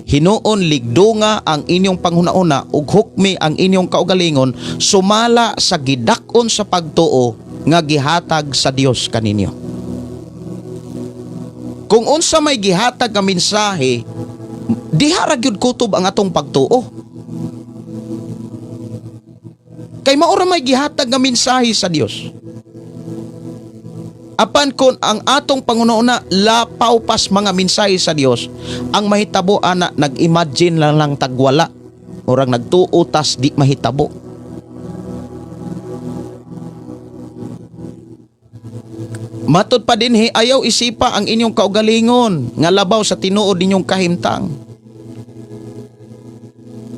Hinuon ligdunga ang inyong panghuna-una ug hukmi ang inyong kaugalingon sumala sa gidak-on sa pagtuo nga gihatag sa Dios kaninyo." Kung unsa may gihatag nga mensahe, diha ra gyud kutob ang atong pagtuo. Kay mao ra may gihatag nga mensahe sa Dios. Apan kung ang atong panghuna-huna lapaw pas mga mensahe sa Dios, ang mahitabo ana, nag-imagine lang tagwala. Orang nagtuo tas di mahitabo. Matod pa dinhi, ayaw isipa ang inyong kaugalingon nga labaw sa tinuod ninyong kahimtang.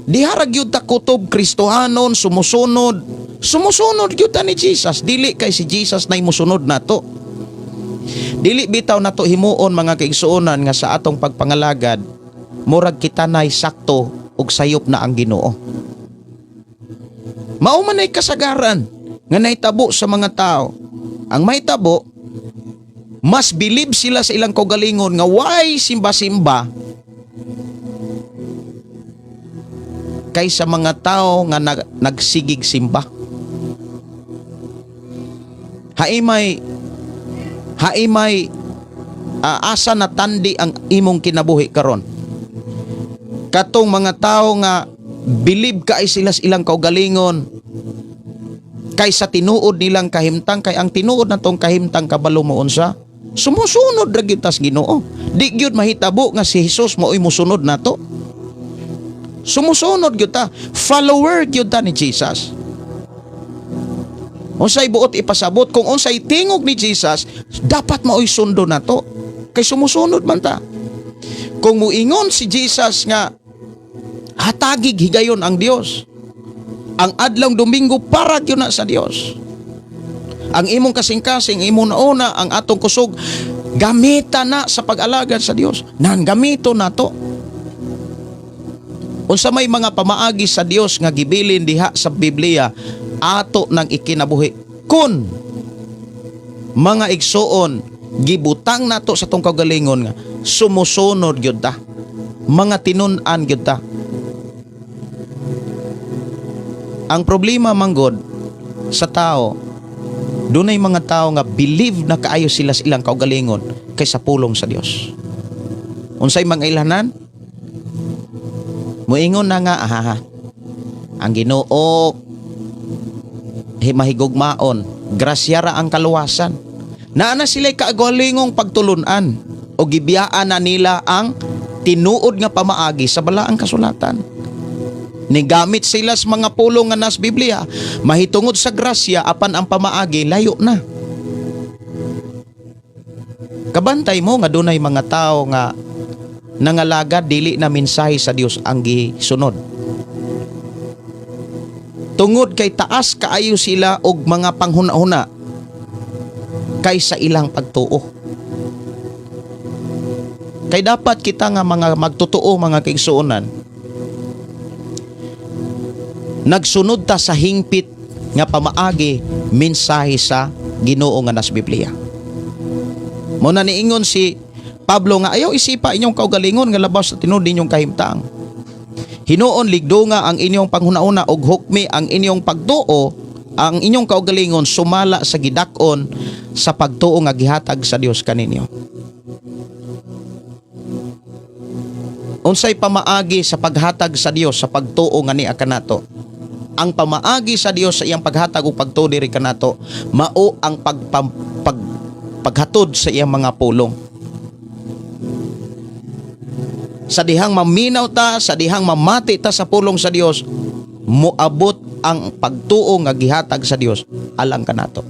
Diha ra gyud ta kutob Kristohanon, sumusunod. Sumusunod gyud ta ni Jesus. Dili kay si Jesus nay musunod nato. Dili bitaw nato himuon, mga kaigsuonan, nga sa atong pagpangalagad murag kita nay sakto ug sayop na ang Ginoo. Mao man ay kasagaran nga nahitabo sa mga tao. Ang mahitabo, mas bilib sila sa ilang kaugalingon nga way simba-simba kaysa mga tao nga nagsigig simba. Haimay asa na tandi ang imong kinabuhi karon? Katong mga tao nga bilib kay sila sa ilang kaugalingon kaysa tinuod nilang kahimtang, kay ang tinuod natong kahimtang, kabalo mo unsa? Sumusunod ra gyud tas Ginoo. Di gyud mahitabo nga si Jesus mao'y musunod nato. Sumusunod gyud ta, follower gyud ta ni Jesus. Unsay buot ipasabot kung unsay tingog ni Jesus, dapat mao'y sundo nato. Kay sumusunod man ta. Kung muingon si Jesus nga hatagig higayon ang Dios, ang adlawng Domingo para gyud na sa Dios. Ang imong kasing-kasing, imong nauna, ang atong kusog, gamita na sa pag-alagad sa Dios. Nan gamito nato. Unsa may mga pamaagi sa Dios nga gibilin diha sa Biblia, ato nang ikinabuhi. Kun mga igsuon gibutang nato sa tong kaugalingon nga sumusunod gyud ta. Mga tinun-an gyud ta. Ang problema manggod sa tao, dunay mga tao nga believe na kaayo sila sa ilang kaugalingon kaysa pulong sa Dios. Unsay mga ilhanan? Muingon na nga, aha, ang Ginoo mahigugmaon, grasya ra ang kaluwasan. Naa na sila'y kaugalingong pagtulunan o gibiyaan na nila ang tinuod nga pamaagi sa balaang kasulatan. Nigamit sila sa mga pulong nga nas Biblia, mahitungod sa grasya apan ang pamaagi layo na. Kabantay mo nga dunay mga tao nga nangalagad dili na mensahe sa Dios ang gisunod. Tungod kay taas kaayo sila og mga panghuna-huna kaysa ilang pagtuo. Kay dapat kita nga mga magtotoo mga kaigsuonan, nagsunod ta sa hingpit nga pamaagi mensahe sa Ginoo nga nas Biblia. Mo na niingon si Pablo nga ayaw isipa inyong kaugalingon nga labaw sa tinuod ninyong kahimtang. Hinuon ligdunga ang inyong panghuna-una og hukmi ang inyong pagtuo, ang inyong kaugalingon sumala sa gidak-on sa pagtuo nga gihatag sa Dios kaninyo. Unsay pamaagi sa paghatag sa Dios sa pagtuo nga niya kanato? Ang pamaagi sa Dios sa iyang paghatag og pagtuo diri kanato mao ang paghatod sa iyang mga pulong. Sa dihang maminaw ta, sa dihang mamati ta sa pulong sa Dios, moabot ang pagtuo nga gihatag sa Dios alang kanato.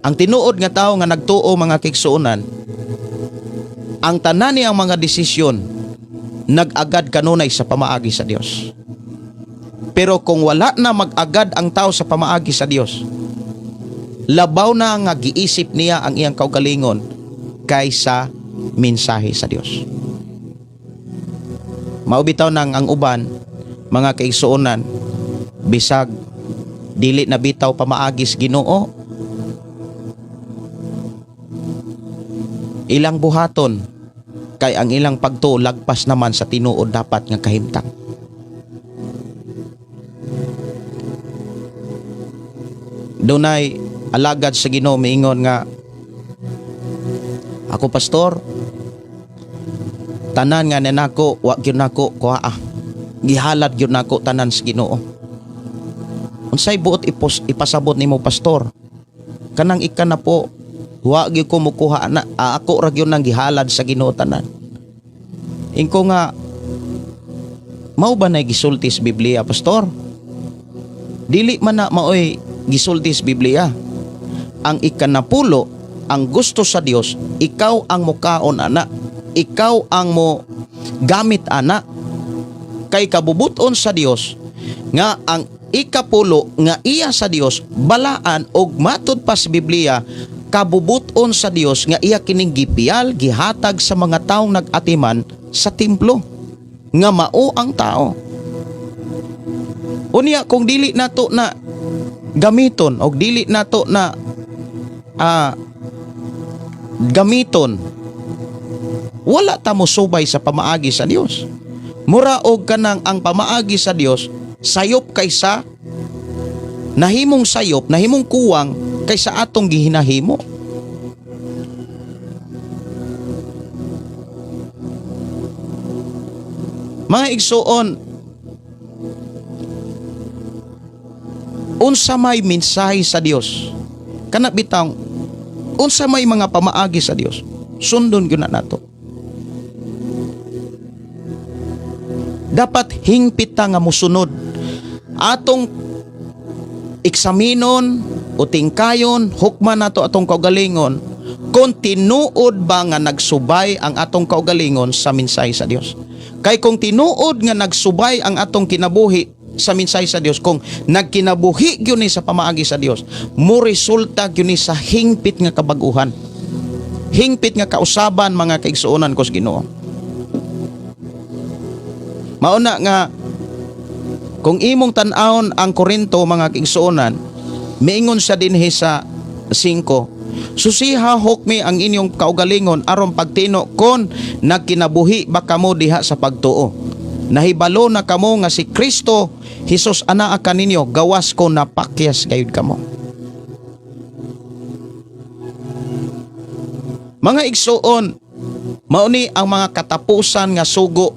Ang tinuod nga tawo nga nagtuo mga kaigsuonan, ang tanan niyang mga desisyon nag-agad kanunay sa pamaagi sa Dios. Pero kung wala na mag-agad ang tao sa pamaagi sa Dios, labaw na nga giisip niya ang iyang kaugalingon kaysa mensahe sa Dios. Maubitaw nang ang uban mga kaigsuonan, bisag dili na bitaw pamaagis Ginoo, ilang buhaton kay ang ilang pagtuo lagpas naman sa tinuod dapat nga kahimtang. Dunay alagad sa Ginoo miingon nga, ako pastor, tanan nga nanako wa gyud nako kuhaa, gihalad gyud nako tanan sa Ginoo. Unsay buot ipasabot nimo pastor? Kanang ika na po, wa gyud ko mukuha na, ako ra gyud nang gihalad sa Ginoo tanan. Ingko nga, mao ba nay gisulti sa Biblia pastor? Dili man na maoy gisulti sa Biblia. Ang ikanapulo, ang gusto sa Dios, ikaw ang mukaon ana, ikaw ang mo gamit ana. Kay kabubuton sa Dios nga ang ikapulo nga iya sa Dios balaan og matud pa sa Biblia, kabubuton sa Dios nga iya kining gipiyal gihatag sa mga taong nag-atiman sa templo nga mao ang tao. Unya kung dili nato na gamiton og dili nato na gamiton, wala ta mosubay sa pamaagi sa Dios. Mura og kanang ang pamaagi sa Dios sayop kaysa nahimong sayop, nahimong kuwang kaysa atong gihinahimo. Mga igsuon, unsa may mensahe sa Dios? Kana bitang Unsa may mga pamaagi sa Dios, sundon gyud na nato. Dapat hingpit ta nga musunod. Atong eksaminon o tingkayon, hukman nato atong kaugalingon kung tinuod ba nga nagsubay ang atong kaugalingon sa mensahe sa Dios. Kay kung tinuod nga nagsubay ang atong kinabuhi sa mensahe sa Dios, kung nagkinabuhi gyud ni sa pamaagi sa Dios, mo resulta gyud ni sa hingpit nga kabaguhan, hingpit nga kausaban, mga kaigsuonan ko sa Ginoo. Mauna nga kung imong tan-awon ang Korinto, mga kaigsuonan, miingon siya dinhi sa 5, "Susiha hukmi ang inyong kaugalingon aron pagtino kon nagkinabuhi ba kamo diha sa pagtuo. Nahibalo na kamo nga si Kristo Jesus anaa kaninyo, gawas ko napakyas gayud kamo." Mga igsuon, mauni ang mga katapusan nga sugo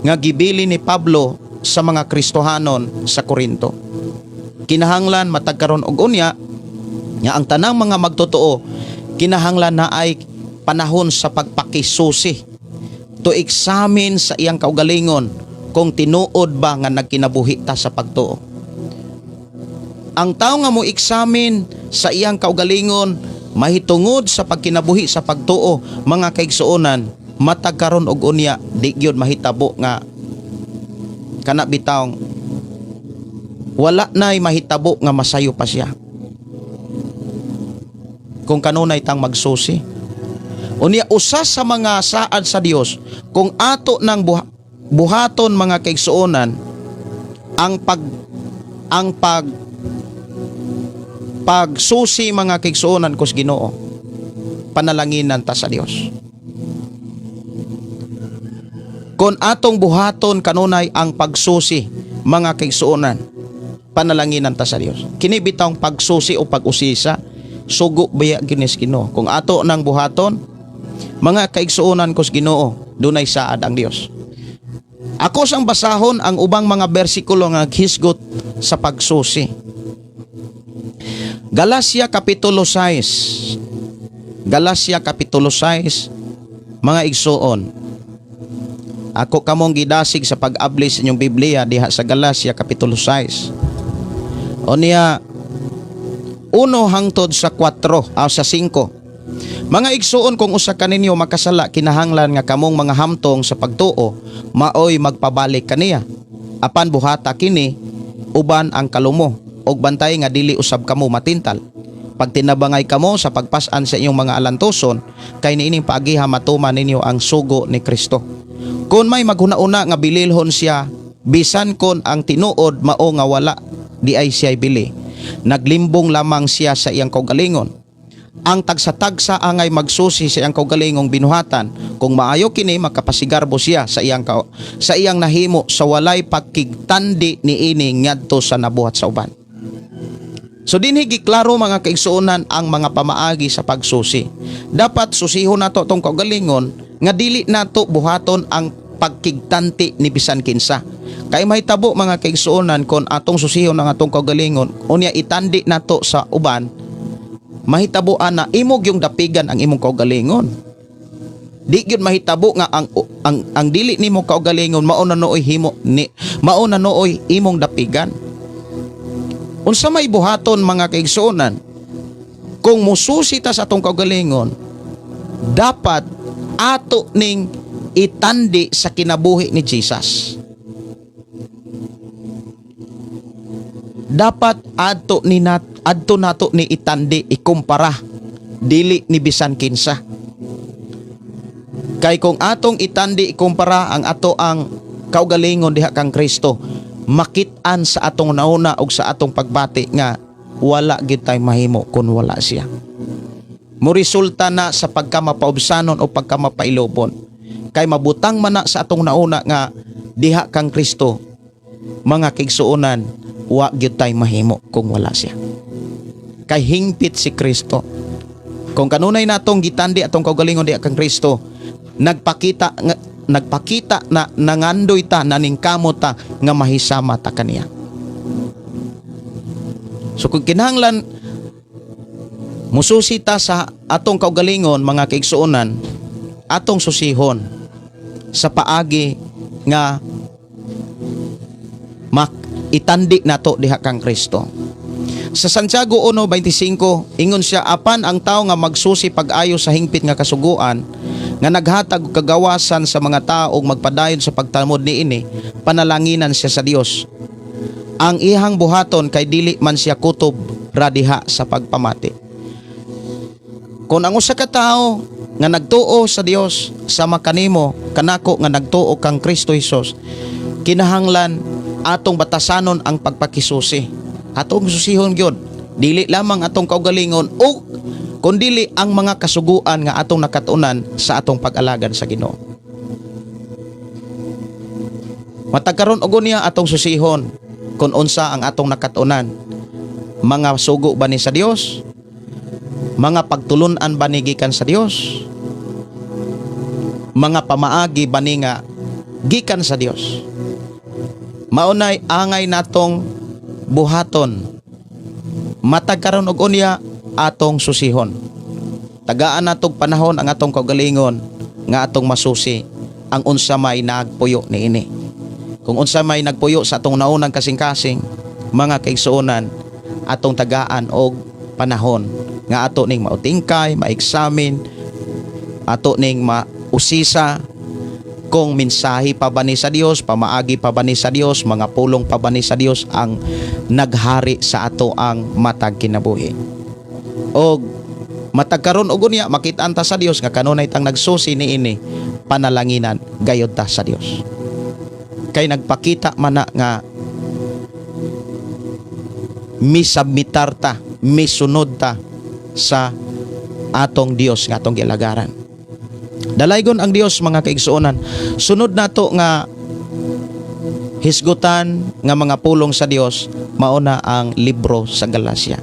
nga gibili ni Pablo sa mga Kristohanon sa Korinto. Kinahanglan matag karon og unya nga ang tanang mga magtotoo kinahanglan na ay panahon sa pagpakisusi, to examine sa iyang kaugalingon kung tinuod ba nga nagkinabuhi ta sa pagtuo. Ang tao nga mo examine sa iyang kaugalingon mahitungod sa pagkinabuhi sa pagtuo, mga kaigsuonan, matag karon og unya di gyud mahitabo nga kana bitawng wala na'y mahitabo nga masayo pa siya kung kanunay tang magsusi. Unya, usa sa mga saad sa Dios kung ato nang buhaton, mga kaigsuonan, ang pagsusi, mga kaigsuonan kus Ginoo, panalanginan ta sa Dios. Kung atong buhaton kanunay ang pagsusi, mga kaigsuonan, panalanginan ta sa Dios. Kini bitawng pagsusi o pag-usisa, sugo baya ginis Ginoo. Kung ato nang buhaton, mga kaigsuonan kus Ginoo, dunay saad ang Dios. Ako sang basahon ang ubang mga bersikulo nga hisgot sa pagsusi. Galacia Kapitulo 6. Galacia Kapitulo 6, mga igsuon. Ako kamong gidasig sa pag-abli sa inyong Biblia diha sa Galacia Kapitulo 6. O niya, 1 hangtod sa 4, sa 5. "Mga igsuon, kung usa kaninyo makasala, kinahanglan nga kamong mga hamtong sa pagtuo maoy magpabalik kaniya. Apan buhata kini uban ang kalumo ug bantay nga dili usab kamo matintal. Pagtinabangay kamo sa pagpas-an sa inyong mga alantuson, kay niining paagiha matuman ninyo ang sugo ni Kristo. Kung may maghuna-una nga bililhon siya, bisan kon ang tinuod mao nga wala di ay siya'y bili, naglimbong lamang siya sa iyang kaugalingon. Ang tagsa-tagsa angay magsusi sa iyang kaugalingong binuhatan. Kung maayo kini, makapasigarbo siya sa iyang nahimo sa walay pagkigtandi niini ngadto sa nabuhat sa uban." So dinhi giklaro, mga kaigsuonan, ang mga pamaagi sa pagsusi. Dapat susihon nato tong kaugalingon nga dili nato buhaton ang pagkigtanti ni bisan kinsa. Kay mahitabo, mga kaigsuonan, kon atong susihon ang atong kaugalingon unya itandi nato sa uban, mahitabuan na imo gyung dapigan ang imong kaugalingon. Di gyud mahitabo nga ang dili nimo kaugalingon mao na nooy himo ni mao na nooy imong dapigan. Unsa may buhaton, mga kaigsuonan? Kung mususi ta sa atong kaugalingon, dapat ato ning itandi sa kinabuhi ni Jesus. Dapat adto nato ni itandi, ikumpara, dili ni bisan kinsa. Kay kung atong itandi, ikumpara ang ato ang kaugalingon diha kang Kristo, makit-an sa atong nauna og sa atong pagbati nga wala gid tay mahimo kung wala siya. Mo resulta na sa pagkamapaubsanon o pagkamapailobon. Kay mabutang man na sa atong nauna nga diha kang Kristo, mga kaigsuonan, wa gyud tay mahimo kung wala siya. Kay hingpit si Kristo. Kung kanunay natong gitandi atong kaugalingon diha kang Kristo, nagpakita na nangandoy ta, naningkamot ta nga mahisama ta kaniya. So kung kinahanglan Mususi ta sa atong kaugalingon, mga kaigsuonan, atong susihon sa paagi nga mak itandi nato diha kang Kristo. Sa Santiago 1:25, ingon siya, "Apan ang tao nga magsusi pag-ayo sa hingpit nga kasuguan nga naghatag og kagawasan sa mga tao ug magpadayon sa pagtamod niini, panalanginan siya sa Dios. Ang ihang buhaton kay dili man siya kutob ra diha sa pagpamati." Kung ang usa ka tawo nga nagtuo sa Dios sama kanimo, kanako nga nagtuo kang Kristo Hesus, kinahanglan atong batasanon ang pagpakisusi. Atong susihon gyud, dili lamang atong kaugalingon o kundili ang mga kasuguan nga atong nakatunan sa atong pag-alagad sa Ginoo. Matag karon og unya, atong susihon kung unsa ang atong nakatunan. Mga sugo ba ni sa Dios? Mga pagtulunan ba ni gikan sa Dios? Mga pamaagi ba ni nga gikan sa Dios? Maunay angay natong buhaton. Matag karon og unya, atong susihon. Tagaan natog panahon ang atong kaugalingon nga atong masusi ang unsa may nagpuyo niini. Kung unsa may nagpuyo sa atong naunang kasing-kasing, mga kaigsuonan, atong tagaan og panahon nga ato ning mautingkay, ma-examine, ato ning mausisa kung mensahe pa ba ni sa Dios, pamaagi pa ba ni sa Dios, mga pulong pa ba ni sa Dios ang naghari sa ato ang matag kinabuhi. Og matag karon og unya, makit-an ta sa Dios nga kanunay tang nagsusi niini, panalanginan gayod ta sa Dios. Kay nagpakita man na nga misubmitar ta, misunod ta sa atong Dios nga atong gialagaran. Dalaygon ang Dios, mga kaigsuonan. Sunod nato nga hisgutan nga mga pulong sa Dios, mauna ang libro sa Galacia.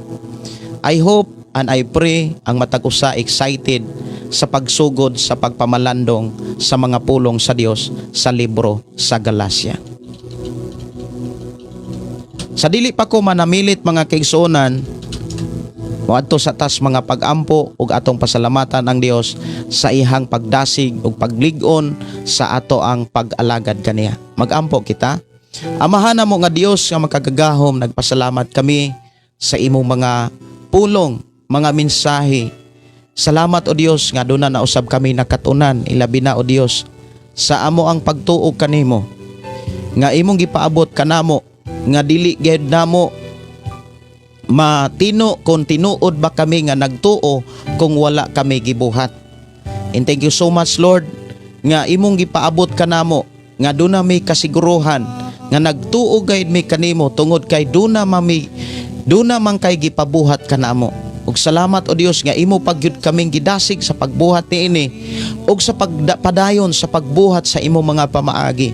I hope and I pray ang matag usa excited sa pagsugod sa pagpamalandong sa mga pulong sa Dios sa libro sa Galacia. Sa dili pa ko manamilit, mga kaigsuonan, moadto sa tas mga pag-ampo ug atong pasalamatan ang Dios sa ihang pagdasig ug paglig-on sa ato ang pag-alagad kaniya. Magampo kita. Amahan namo nga Dios nga makagagahom, nagpasalamat kami sa imong mga pulong, mga mensahe. Salamat, o Dios, nga duna na usab kami nakatunan, ilabi na, o Dios, sa amo ang pagtuo kanimo nga imong gipaabot kanamo nga dili gyud namo matino kung tinuod ba kami nga nagtuo kung wala kami gibuhat. And thank you so much, Lord, nga imong gipaabot kanamo nga duna may kasiguruhan nga nagtuo gayud mi kanimo tungod kay duna man kay gipabuhat kanamo. Ug salamat, o Dios, nga imo pagyud kaming gidasig sa pagbuhat niini ug sa pagpadayon sa pagbuhat sa imong mga pamaagi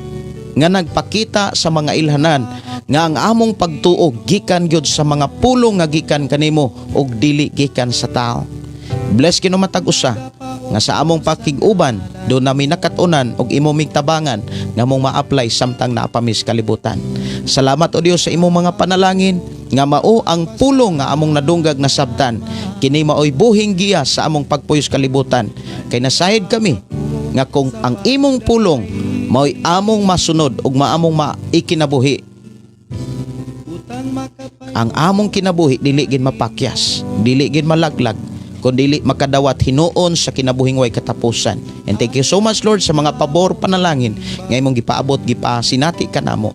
nga nagpakita sa mga ilhanan nga ang among pagtuo gikan gyud sa mga pulong nga gikan kanimo ug dili gikan sa tao. Bless kino matag usa nga sa among pakig-uban do nami nakatunan og imo mig tabangan nga mong ma-apply samtang naa pa mi sa kalibutan. Salamat, o Dios, sa imong mga panalangin nga mao ang pulong nga among nadunggag na sabtan. Kini maoy buhing giya sa among pagpuyos kalibutan. Kay nasayod kami nga kung ang imong pulong maoy among masunod ug maamong maikinabuhi, ang among kinabuhi dili gid mapakyas, dili gid malaglag, kun dili makadawat hinuon sa kinabuhing way katapusan. And thank you so much, Lord, sa mga pabor, panalangin nga imong gipaabot, gipasinati kanamo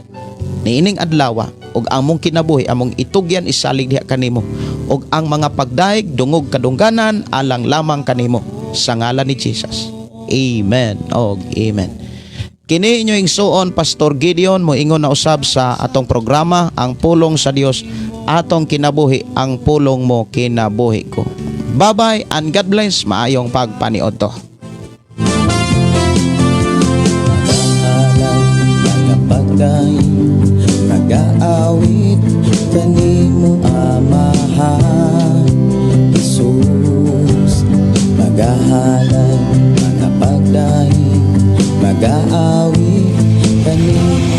niining adlaw, ug among kinabuhi among itugyan, isalig diha kanimo, ug ang mga pagdayeg, dungog, kadungganan alang lamang kanimo, sa ngalan ni Jesus. Amen og amen. Kini inyo igsuon, Pastor Gideon, moingon na usab sa atong programa, Ang Pulong sa Dios Atong Kinabuhi, ang pulong mo kinabuhi ko. Bye-bye and God bless. Maayong pagpaniudto. Magahalay, magapagdaig, magaawit kanimo, Amahan Jesus. Magahalay, magapagdaig, magaawit kanimo.